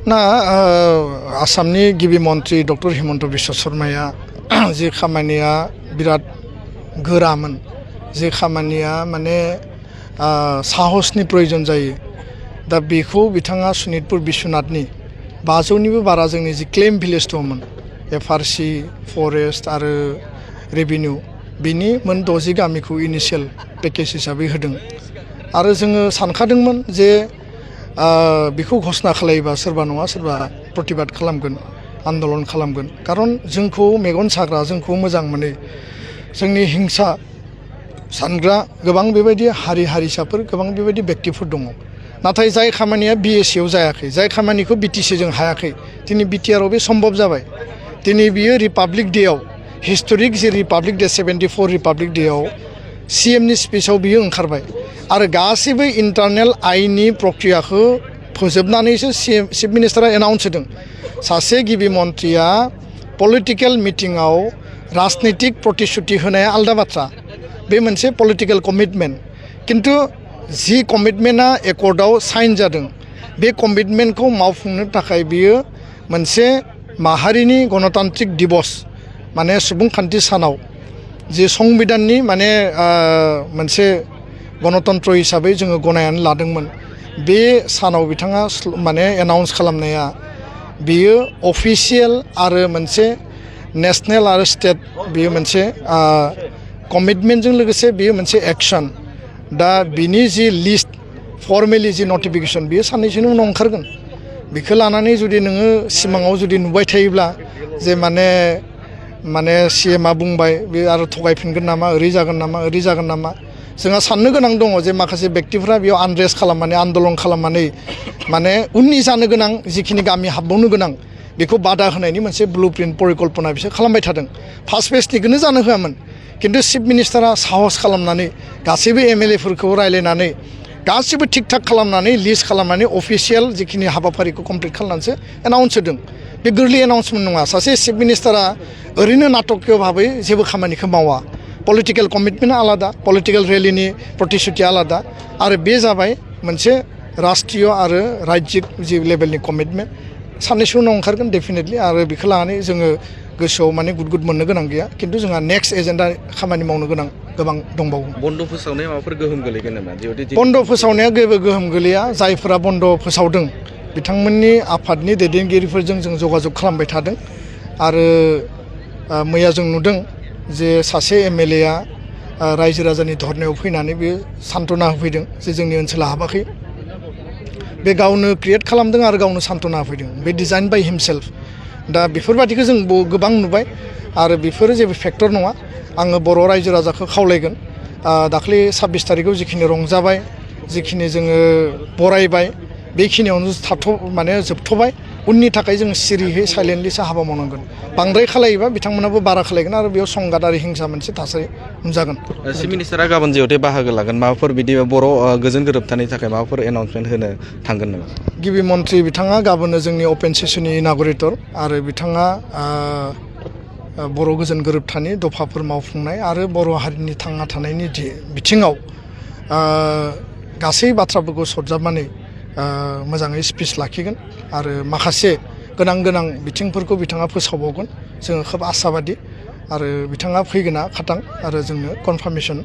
ना आसामनि गिबि मन्त्रि डक्टर हिमन्त बिश्व शर्माया जे खामानिया बिराद गोरामोन जे खामानिया माने साहसनि प्रयोजन जायो दा बेखौ बिथाङा सनितपुर बिश्वनाथनि 500निबो बारा जोंनि जि क्लेम भिलेज दंमोन एफआरसि फरेस्ट आरो रेभिनिउ बिनि मोन 60 गामिखौ इनिशियेल पेकेज हिसाबै होदों आरो जोङो सानखादोंमोन जे बेखौ घोषणा खालायोबा सोरबा नङा सोरबा प्रतिबाद खालामगोन आन्दोलन खालामगोन खारन जोंखौ मेगन साग्रा जोंखौ मोजां मोनो जोंनि हिंसा सानग्रा गोबां बेबायदि हारि हारिसाफोर गोबां बेबायदि व्यक्तिफोर दङ नाथाय जाय खामानिया बिएससिआव जायाखै जाय खामानिखौ बिटिसिजों हायाखै दिनै बिटिआरआव बे सम्भब जाबाय दिनै बियो रिपाब्लिक डेआव हिस्टोरिक जे रिपाब्लिक डे 74 रिपाब्लिक डेआव सिएमनि स्पिचआव बियो ओंखारबाय आरो गासैबो इन्टारनेल आइननि प्रक्रियाखौ फोजोबनानैसो चिफ मिनिस्टारा एनाउन्स होदों सासे गिबि मन्त्रिया पलिटिकेल मिटिंआव राजनैतिक प्रतिश्रुति होनाया आलादा बाथ्रा बे मोनसे पलिटिकेल कमिटमेन्ट किन्तु जि कमिटमेन्टआ एकर्डआव साइन जादों बे कमिटमेन्टखौ मावफुंनो थाखाय बियो मोनसे माहारिनि गणतान्त्रिक दिवस माने सुबुंखान्थि सानाव जे संबिधाननि माने मोनसे गणतन्त्र हिसाबै जोङो गनायनानै लादोंमोन बे सानाव बिथाङा माने एनाउन्स खालामनाया बियो अफिसियेल आरो मोनसे नेशनेल आरो स्टेट बियो मोनसे कमिटमेन्टजों लोगोसे बियो मोनसे एक्शन दा बिनि जि लिस्ट फर्मेलि जि नटिफिकेशन बियो साननैसोनि उनाव ओंखारगोन बेखौ लानानै जुदि नोङो सिमाङाव जुदि नुबाय थायोब्ला जे माने सिएमआ बुंबाय बे आरो थगायफिनगोन नामा ओरै जागोन नामा जोंहा साननो गोनां दङ जे माखासे व्यक्तिफोरा बेयाव आनरेस्ट खालामनानै आन्दोलन खालामनानै माने उननि जानो गोनां जिखिनि गामि हाबबावनो गोनां बेखौ बादा होनायनि मोनसे ब्लुप्रिन्ट परिकल्पना बिसोर खालामबाय थादों फार्स्ट फेजनिखौनो जानो होआमोन किन्तु चिफ मिनिस्टारा साहस खालामनानै गासैबो एमएलएफोरखौ रायलायनानै गासैबो थिक थाक खालामनानै लिस्ट खालामनानै अफिसियेल जिखिनि हाबाफारिखौ कमप्लिट खालामनानैसो एनाउन्स होदों बे गोरलै एनाउन्समेन्ट नङा सासे चिफ मिनिस्टारा ओरैनो नाटकीय भाबै जेबो खामानिखौ मावा पलिटिकेल कमिटमेन्टआ आलादा पलिटिकेल रेलिनि प्रतिश्रुति आलादा आरो बे जाबाय मोनसे राष्ट्रीय आरो राज्यिक जि लेभेलनि कमिटमेन्ट साननैसो उनाव ओंखारगोन डेफिनेटलि आरो बेखौ लानानै जोङो गोसोआव माने गुद मोननो गोनां गैया किन्तु जोंहा नेक्स्ट एजेन्डा खामानि मावनो गोनां गोबां दंबावो बन्द फोसावनाया माबाफोर गोहोम गोलैगोन नामा बन्द फोसावनाया जेबो गोहोम गोलैया जायफोरा बन्द फोसावदों बिथांमोननि आफादनि दैदेनगिरिफोरजों जों जगाजग खालामबाय थादों आरो मैया जों नुदों जे सासे एमएलएआ रायजो राजानि धरनायाव फैनानै बे सान्त्वना होफैदों जे जोंनि ओनसोला हाबाखै बे गावनो क्रिएट खालामदों आरो गावनो सान्त्वना होफैदों बे डिजाइन बाय हिमसेल्फ दा बेफोरबादिखौ जों गोबां नुबाय आरो बेफोरो जेबो फेक्टर नङा आङो बर' रायजो राजाखौ खावलायगोन दाख्लै 26 तारिखआव जिखिनि रंजाबाय जिखिनि जोङो बरायबाय बेखिनियावनो माने जोबथ'बाय उननि थाखाय जों सिरियै साइलेन्टलिसो हाबा मावनांगोन बांद्राय खालायोबा बिथांमोनाबो बारा खालायगोन आरो बेयाव संगाद आरो हिंसा मोनसे थासारि नुजागोन चिफ मिनिस्टारा गाबोन जिहेतु बाहागो लागोन माबाफोर बिदि बर' गोजोन गोरोबथानि थाखाय माबाफोर एनाउन्समेन्ट होनो थांगोन नामा गिबि मन्त्रि बिथाङा गाबोननो जोंनि अपेन सेसननि इनागुरेटर आरो बिथाङा बर' गोजोन गोरोबथानि दफाफोर मावफुंनाय आरो बर' हारिनि थांना थानायनि बिथिङाव गासै बाथ्राफोरखौ सरजाबनानै मोजाङै स्पिच लाखिगोन आरो माखासे गोनां बिथिंफोरखौ बिथाङा फोसावबावगोन जोङो खोब आसाबादि आरो बिथाङा फैगोना खाथां आरो जोंनो कनफार्मेसन